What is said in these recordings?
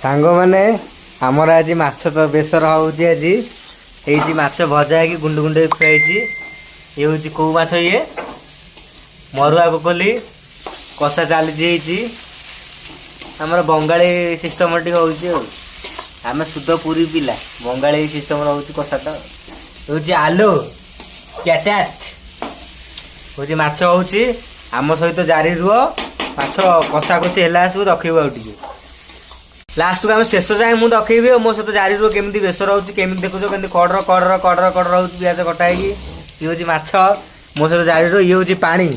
ସାଙ୍ଗମାନେ, ଆମର ଆଜି ମାଛ ତ ବେସର ହଉଛି। ଆଜି ହେଇଛି ମାଛ ଭଜା ହେଇକି ଗୁଣ୍ଡ ଗୁଣ୍ଡ ହେଇକି ଖୁଆଇଛି। ଇଏ ହଉଛି କୋଉ ମାଛ? ଇଏ ମରୁଆ କୋକଲି। କଷା ଚାଲିଛି, ହେଇଛି। ଆମର ବଙ୍ଗାଳୀ ସିଷ୍ଟମ ଟିକେ ହଉଛି ଆଉ ଆମେ ଶୁଦ୍ଧ ପୁରୀ ପିଲା, ବଙ୍ଗାଳୀ ସିଷ୍ଟମ ରହୁଛି କଷାଟା। ହଉଛି ଆଲୁ କ୍ୟାଟାଟ ହଉଛି, ମାଛ ହଉଛି। ଆମ ସହିତ ଜାରି ରୁହ। ମାଛ କଷା କଷି ହେଲା ଆସିବୁ, ରଖିବୁ ଆଉ ଟିକେ ଲାଷ୍ଟକୁ ଆମେ ଶେଷ ଯାଏଁ ମୁଁ ରଖେଇବି। ଆଉ ମୋ ସହିତ ଜାରି ରୁହ। କେମିତି ବେସର ହଉଛି, କେମିତି ଦେଖୁଛ, କେମିତି କଡ଼ର କଡ଼ର କଡ଼ର କଡ଼ର ହଉଛି, ପିଆଜ କଟା ହେଇକି। ଇଏ ହଉଛି ମାଛ। ମୋ ସହିତ ଜାରି ରୁହ। ଇଏ ହଉଛି ପାଣି,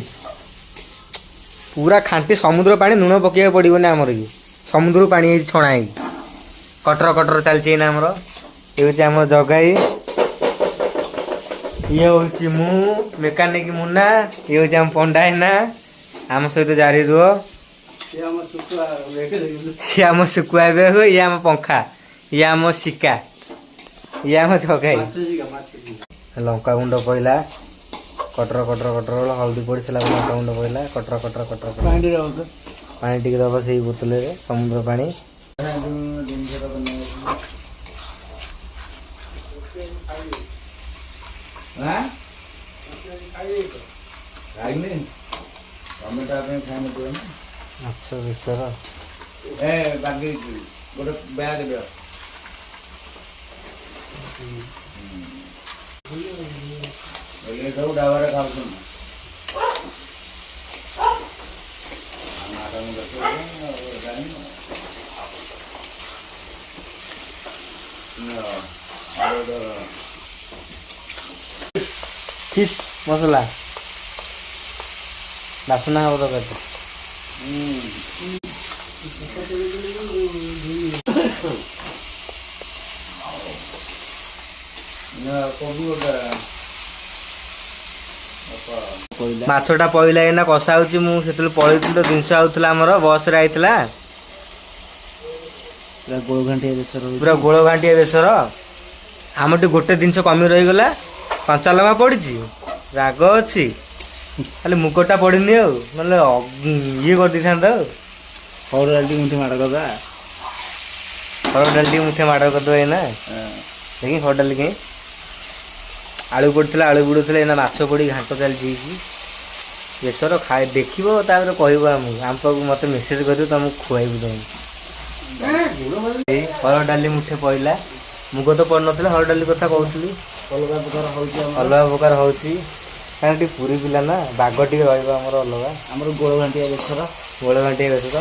ପୁରା ଖାଣ୍ଟି ସମୁଦ୍ର ପାଣି। ଲୁଣ ପକେଇବାକୁ ପଡ଼ିବନି ଆମର କି ସମୁଦ୍ରରୁ ପାଣି ହେଇଛି ଛଣା ହେଇକି। କଟର କଟର ଚାଲିଛି ଏଇନା ଆମର। ଇଏ ହଉଛି ଆମ ଜଗାଇ, ଇଏ ହଉଛି ମୁଁ ମେକାନିକ ମୁନା, ଇଏ ହଉଛି ଆମ ପଣ୍ଡା ଏନା। ଆମ ସହିତ ଜାରି ରୁହ। ସିଏ ଆମ ଶୁଖୁଆ ଏବେ ହୁଏ, ଇଏ ଆମ ପଙ୍ଖା, ଇଏ ଆମ ଶିକା, ଇଏ ଆମ ଜଗାଇ। ଲଙ୍କା ଗୁଣ୍ଡ ପଇଲା, କଟର କଟର କଟର। ହଳଦୀ ପଡ଼ି ସାରିଲା ପରେ ଲଙ୍କା ଗୁଣ୍ଡ ପଇଲା, କଟର କଟର କଟର କଟର। ପାଣି ଟିକେ ଦବ ସେଇ ବୋତଲରେ, ସମୁଦ୍ର ପାଣି। ଖାଇନି, ତମେ ତା ପାଇଁ ଖାଇନଥିବ ନା? ମାଛ ବେସର। ଏ ବାଗେଇଛି ଗୋଟେ ବ୍ୟାଗ ଦିଅ। ଏ ସବୁ ଡାବାରେ ଖାଉଛନ୍ତି। ଆମ ଆରାମ ଜାଣିନ। ଫିସ୍ ମସଲା ବାସନା ହବ ତରକାରୀ। କୋବି ଗୋଟେ। ମାଛଟା ପଇଲା, ଏଇନା କଷା ହଉଛି। ମୁଁ ସେତେବେଳେ ପଳେଇଥିଲି ତ, ଜିନିଷ ଆଉଥିଲା ଆମର, ବସରେ ଆଇଥିଲା। ପୁରା ଗୋଳ ଘାଣ୍ଟିଆ ବେସର। ପୁରା ଗୋଳ ଘାଣ୍ଟିଆ ବେସର। ଆମର ଟିକେ ଗୋଟେ ଜିନିଷ କମି ରହିଗଲା। କଞ୍ଚା ଲଙ୍କା ପଡ଼ିଛି, ରାଗ ଅଛି, ଖାଲି ମୁଗଟା ପଡ଼ିନି ଆଉ ନହେଲେ ଇଏ କରିଦେଇଥାନ୍ତା ଆଉ। ହରଡ଼ ଡାଲି ଟିକେ ମୁଠେ ମାଡ଼ କରିଦବା। ହରଡ଼ ଡାଲି ଟିକେ ମୁଠେ ମାଡ଼ କରିଦେବା ଏଇନା। ଦେଖି ହରଡ଼ ଡାଲି କାଇଁ? ଆଳୁ ପଡ଼ିଥିଲା, ଆଳୁ ବୁଡ଼ୁଥିଲା, ଏଇନା ମାଛ ପଡ଼ି ଘାଣ୍ଟ ଚାଲିଛି ହେଇଛି। ବେସର ଖାଇ ଦେଖିବ, ତାପରେ କହିବ ଆମକୁ। ଆମ ପାଖକୁ ମୋତେ ମେସେଜ କରିବ, ତମକୁ ଖୁଆଇବୁ ତମକୁ। ଏଇ ହରଡ଼ ଡାଲି ମୁଠେ ପଇଲା, ମୁଗ ତ ପଡ଼ିନଥିଲା, ହରଡ଼ ଡାଲି କଥା କହୁଥିଲି। ଅଲଗା ପ୍ରକାର ହଉଛି ଆମର। ଅଲଗା ପ୍ରକାର ହଉଛି, କାରଣ ଟିକେ ପୁରୀ ପିଲା ନା, ବାଗ ଟିକେ ରହିବ ଆମର ଅଲଗା। ଆମର ଗୋଳ ଘାଣ୍ଟିଆ ବେସର। ଗୋଳ ଘାଣ୍ଟିଆ ବେସର,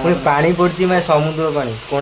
ପୁଣି ପାଣି ପଡ଼ିଛି, ମାନେ ସମୁଦ୍ର ପାଣି।